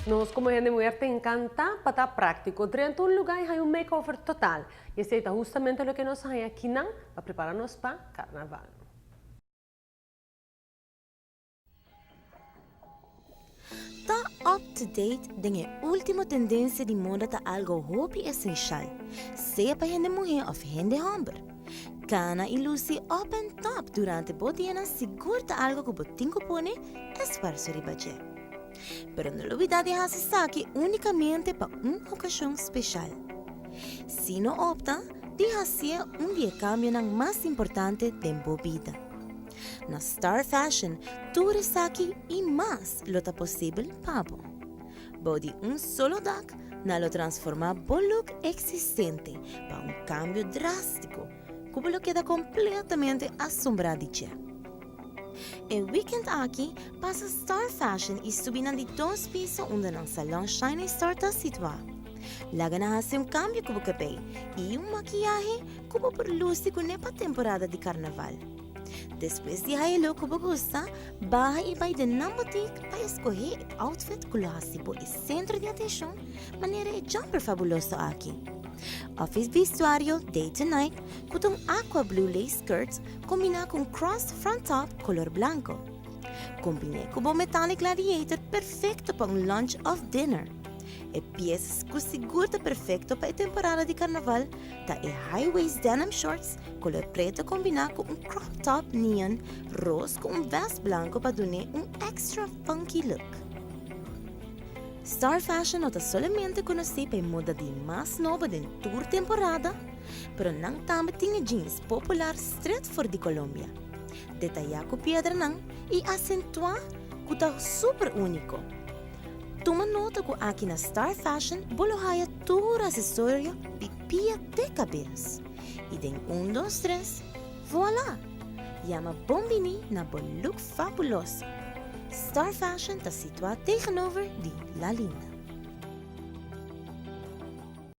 Nos como hende muher ta encanta pa ta practico. Drenta un lugar y haya un makeover total. Y esey ta hustamente loke nos a haya akinan pa prepara nos pa Carnaval. Ta up to date den e ultimo tendencia di moda ta algo hopi esencial, sea pa hende muhe of hende homber. Cana y luci up and top durante bo dianan sigur ta algo cu bo tin cu pone esfuerso riba dje. Pero no lubida di haci esaki unicamente pa un ocasion special. Si no opta di hacié un di e cambionan mas importante den bo bida. Na Star Fashion tur esaki i mas lo ta posibel pa bo. Bou di un solo dak nan lo transformá bo look eksistente pa un kambio drástiko ku bo lo keda kompletamente asombrá di dje. E wikènt aki pasa Star Fashion i subi nan di dos piso unda nan salon Shining Star ta situá. Laga nan hasi un kambio ku bo kabei i un makiyahe ku bo por lusi kuné pa temporada di karnaval. Despues di haya lo ku bo gusta, baha i bai den nan botik pa eskohé e outfit ku lo hasi bo e sentro di atenshon manera e jumper fabuloso aki. Òf e bistuario day to night ku ta un aqua blue lace skirt kombiná ku un crossed front top kolor blanko. Kombiné ku bo metallic gladiator perfekto pa un lunch òf dinner. E pies ku sigur ta perfekto pa e temporada di karnaval ta e high waist denim shorts color preto combina cu un crop top neon roos cu un vest blanco pa dun'é un extra funky look. Star Fashion no ta solamente conoci pa e moda di mas nobo den tur temporada, pero nan tambe tin e jeans popular stret for di Colombia, detaya cu piedranan y acentua cu ta super unico. Tuma nota cu aki na Star Fashion bo lo haya tur asesorio di pia te cabes. Y den un dos tres, voila! Yama bon bini na bo look fabuloso. Star Fashion ta situa tegenover di La Linda.